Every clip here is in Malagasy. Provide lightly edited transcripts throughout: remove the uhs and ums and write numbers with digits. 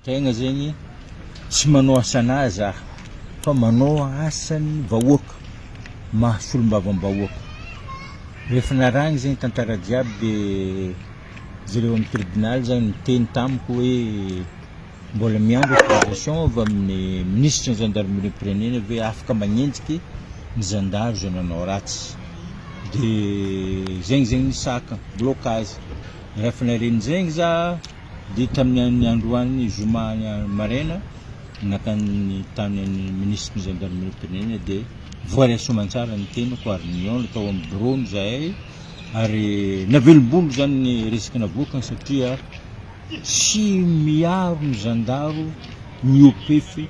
Tegna zegny tsy manao asanah zah fa manao asan'ny vahoaka maha solombavambahoaka. Rehefa narahigny zegny tantara jiaby de zareo amin'ny tribunal zany niteny tamiko hoe mbola miandry autorisation avy amin'ny minisitry ny zandarimeriam-pirenena ve afaka magnenjiky ny zandary zay nanao ratsy. De zegny zegny ny sakana, blocage. Rehefa naregny zegny zah Dia tamin'ny androany zoma maraina nankany tany amin'ny minisitry ny zandarimeriam-pirenena dia voaray soamantsara ny tenako ary nihaona tao amin'ny biraony izahay ary navelombolo izany ny resaka navoakany satria tsy miaro ny zandaro mihoa-pefy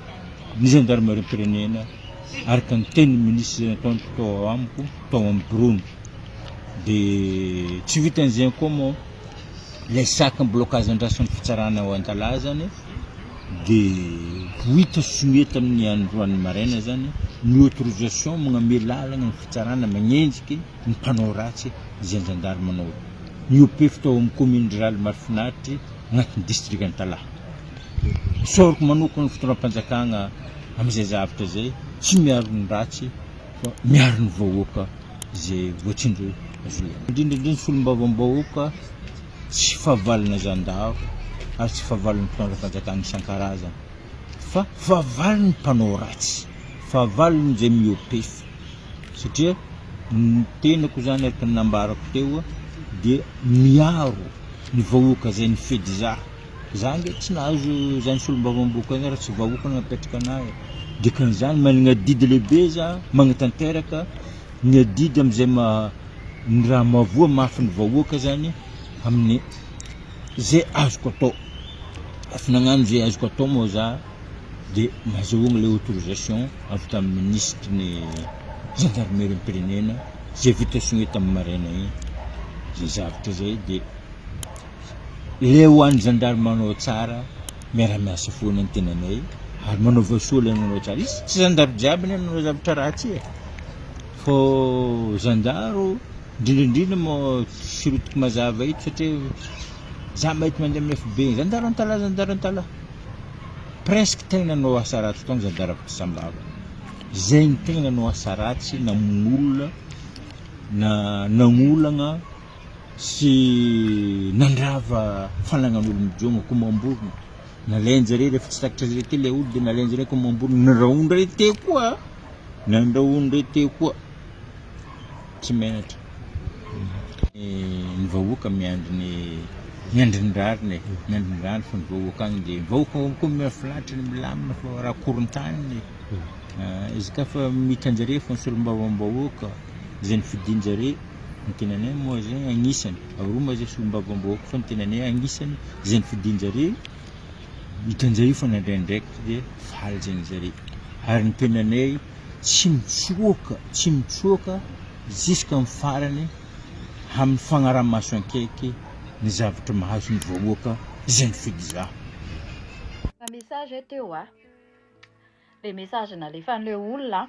ny zandarimeriam-pirenena araka ny tenin'ny minisitra izay nataony tao amiko tao amin'ny biraony. Dia tsy vitan'izay koa moa Ilay sac blocage andrasan'ny fitsarana ao Antalaha zany de ho hita sonia tamin'ny androany maraina zany ny autorisation magname lalagna ny fitsarana magnenjiky ny mpanao ratsy izay zandary manao nihoa-pefy tao amin'ny commune rurale Marofinaritra agnatin'ny district Antalaha. Isaorako manokana ny fitondram-panjakagna amin'izay zavatra izay, tsy miaro ny ratsy fa miaro ny vahoaka. izay voatsindry hazolena. Indrindra indrindra solombavambahoaka tsy fahavalona zandaro ary tsy fahavalon'ny mpitondra fanjakana isan-karazany fa fahavalon'ny mpanao ratsy, fahavalon'ny izay mihoa-pefy satria ny tenako zany araka ny nambarako teo dia miaro ny vahoaka izay nifidy za, za nge tsy nahazo zany solombavambahoaka zany raha tsy vahoaka no napetraka anahy e, dikan'izany manana adidy lehibe za magnatanteraka ny adidy amin'izay maha ny raha mahavoa mafy ny vahoaka zany amin'ny zay azoko atao, efa nagnano zay azoko atao moa za de nazahoagna le autorisation avy tamin'ny minisitry ny zandarimeriam-pirenena zay vita sonia tamin'ny maraina igny, zay zavatra zay de le ho an'ny zandary manao tsara miara-miasa foana ny tenanay ary manaova soa le nanao tsara, izy tsy zandary jiaby anie nanao zavatra ratsy e, fô zandaro indrindra indrindra moa tsy rotiko mazava eto satria za mahita mandeha amin'ny FB zandaro Antalaha zandaro Antalaha, presque tegna nanao asa ratsy tao ny zandaro avy Sambava, zay no tegna nanao asa ratsy namono olona na nagnolagna sy nandrava fanagnan'olo mijogno ko mamborona. Nalain-jare rehefa tsy takatra zare teo le olo de nalain-jare ko mamborona, nandrahon-dre teo koa, nandrahon-dre teo koa, tsy menatra. Ny vahoaka miandry ny miandry ny rariny e, miandry ny rariny fa ny vahoaka agny de vahoaka koa mahafinaritra ny milamina fa raha korontanina e, izy ka fa mihitan-jare fa ny solombavambahoaka izay nifidin-jare, ny tenanay moa zegny agnisany, aroa moa zay solombavambahoaka fa ny tenanay agnisany izay nifidin-jare, hitan-jare fa nandray andraikitra dia faly zegny zare, ary ny tenanay tsy mitsoaka, tsy mitsoaka jusqu'amin'ny farany amin'ny fagnaraha-maso akaiky ny zavatra mahazo ny vahoaka izay nifidy za. Message teo a! Le message nalefan'le olona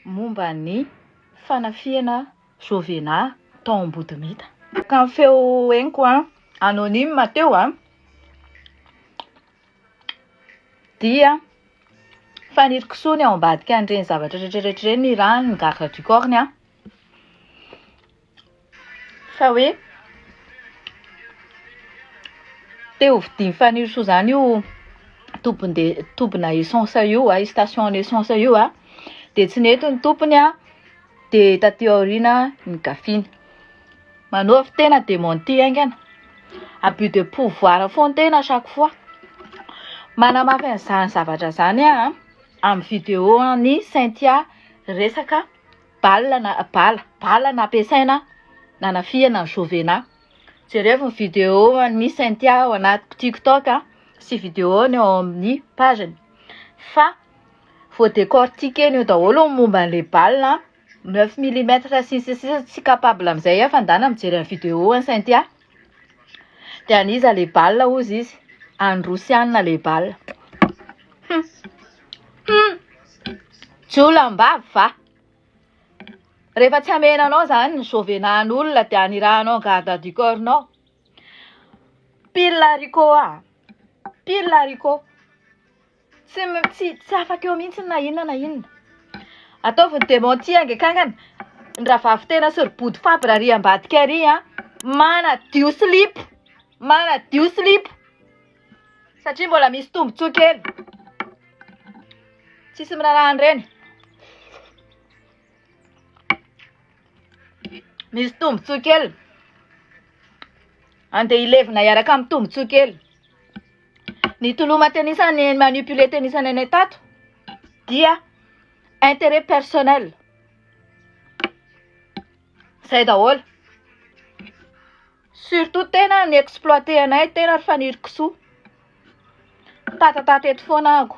momba ny fanafihana Jovena tao Ambodimita. Araka ny feo henoko an, anonyme teo an, dia Fanirikisoa ny ao ambadika an'ireny zavatra rehetra rehetra ireny, irany ny garde du corps-ny an. Fa hoe te ho vidian'i Fanirisoa izany io tobin-de- tobina essence io a, io station essence io a, dia tsy nety ny tompony a, dia taty aoriana nigafiny. Manaovy tena démenti haingana, abus de pouvoir foana tena à chaque fois. Manamafy an'izany zavatra izany aho an, amin'ny vidéo an'i Cynthia resaka Bala na bala, bala nampiasaina nanafihana an'i Jovena. Jerevo ny vidéo an'i Cynthia ao anaty TikTok sy vidéo-ny ao amin'ny page-ny. Fa voadécortiquer-ny eo daholo ny momba an'ilay balle neuf millimètre sy ny sisa sy ny sisa, tsy capable amin'izay aho fa ndana mijery ny vidéo an'i Cynthia. Dia an'iza ilay balle hozy izy? An'ny Rosiana ilay balle. Hum. Hum. Jiolahim-bavy va? Rehefa tsy hamena anao zany ny jovenan'olona dia anirahanao garde du corps-nao. Pile haricot a. Pile haricot. Tsy tsy tsy afaka eo mihitsy na inona na inona. Ataovy ny démenti angekangana. Ny rahavavy tena sy ry body fabre ary ambadika ary an. Manadio silipo. Manadio silipo. Satria mbola misy tombotsoa kely. Tsisy miraharaha an'ireny. Misy tombotsoa kely. Andeha hilevina hiaraka amin'ny tombotsoa kely. Ny toloma tenisany ny manipuler tenisany anay tato dia intérêt personnel. Zay daholo. Surtout tena ny exploiter anay tena ry faniry kisoa. Tatatata eto foana aho.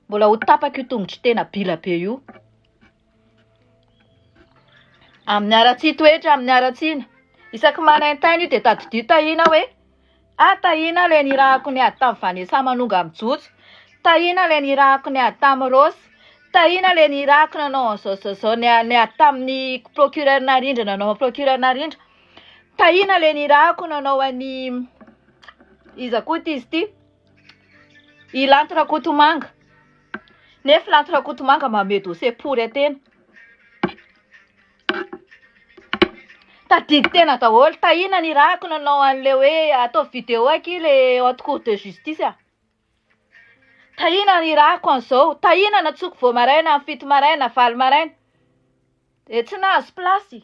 Mbola ho tapaka io tongotry tena bila be io. Amin'ny haratsian toetra, amin'ny haratsiana. Isaky manaintaina io dia tadidio Tahiana hoe ah Tahiana ilay nirahako niady tamin'i Vanessa manonga mijojo. Tahiana ilay nirahako niady tamin'i Rose. Tahiana ilay nirahako nanao an'izao izao izao niady tamin'ny procureur Narindra nanao procureur Narindra. Tahiana ilay nirahako nanao an'i iza koa ity izy ity? I Lanto Rakotomanga. Nefa Lanto Rakotomanga manome dossier pory an-tena. Tadidy tena daholo. Tahiana nirahako nanao an'ilay hoe ataovy vidéo aky ilay haute cour de justice a. Tahiana nirahako an'izao. Tahiana natsoko vao maraina amin'ny 7 maraina, 8 maraina. Dia tsy nahazo place.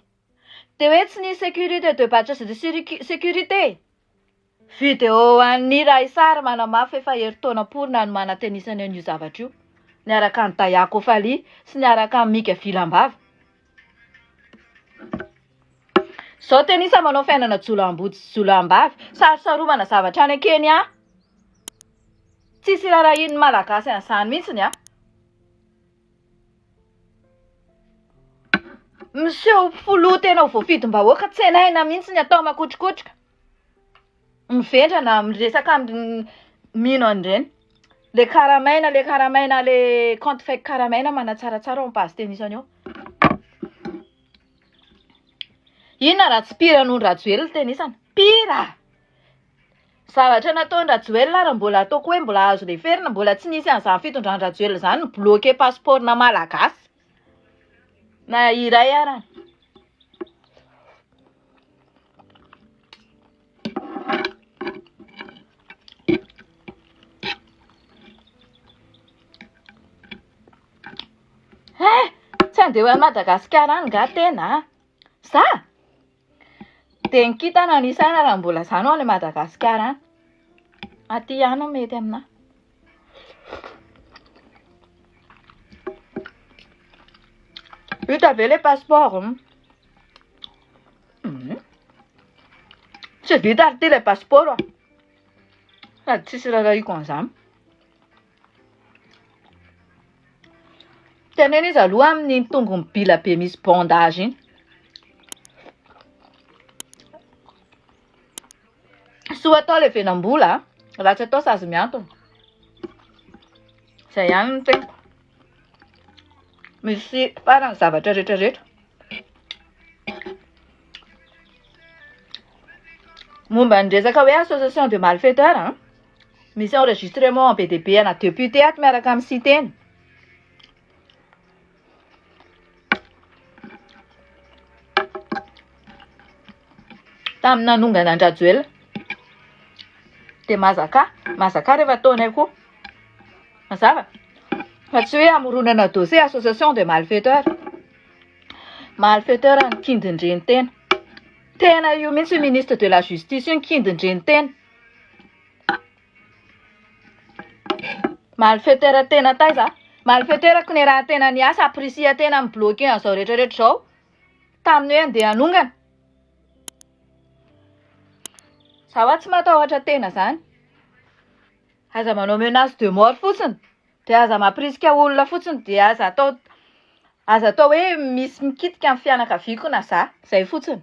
Dia hoe tsy nisy sécurité de badge de sécurité. Video an'i Raisary manamafy efa herintaona pory nanomana tenisany an'io zavatra io niaraka amin'i Dayako Faly sy niaraka amin'i Mika Vilambava. Zao tenisa manao fiainana jolamboto sy jolambavy, sarotsaromana zavatra any Kenya. Tsisy irarahian'ny Malagasy an'izany mihitsiny a. Miseho filoha tena ho voafidim-bahoaka, tsenaina mihitsy ny atao makotrokotroka. Mivendrana miresaka mino an'ireny. Le karamaina, le karamaina, le compte fake karamaina manatsaratsara ao amin'ny page tenisany ao. Inona raha tsy pire noho ny Rajoelina tenisany? Pire! Zavatra nataon-dRajoelina ary mbola ataoko hoe mbola azo leferina, mbola tsy nisy an'izany fitondran-dRajoelina izany ny bloquer passeport-na malagasy na iray arany. Eh, tsy handeha ho any Madagasikara any nga tena a? Za? Dia ny kintana ny isaina raha mbola za no any Madagasikara any. Aty ihany no mety aminahy. Vita ve le passeport? Tsy vita ary ity le passeport. Sady tsisy rarahiko an'izany. Teneno izy aloha amin'iny tongony bila be misy bandage iny. Soa atao le venam-bola, ratsy atao sazy mihantona. Zay ihany no teniko. Misy farany zavatra rehetra rehetra. Momba ny resaka hoe association de malfaiteurs an, misy enregistrement be dia be ana député ato miaraka amin'ny Siteny. Tamin'ny nanongana an-dRajoelina. Dia mazakà, mazakà rehefa ataonay koa. Mazava? Fa tsy hoe hamoronana dossier association de malfaiteurs. Malfaiteur ny kindindreny tena. Tena io mihitsy io ministre de la justice io ny kindindreny tena. Malfaiteur tena taiza? Malfaiteur ko ny raha tena niasa apprécier tena mi-bloquer an'izao rehetra rehetra izao. Tamin'ny hoe andeha hanongana. Za hoa tsy matahotra tena zany. Aza manao menace de mort fotsiny. Dia aza mampirisika olona fotsiny dia aza atao aza atao hoe misy mikitika ny fianakaviako na za. Zay fotsiny.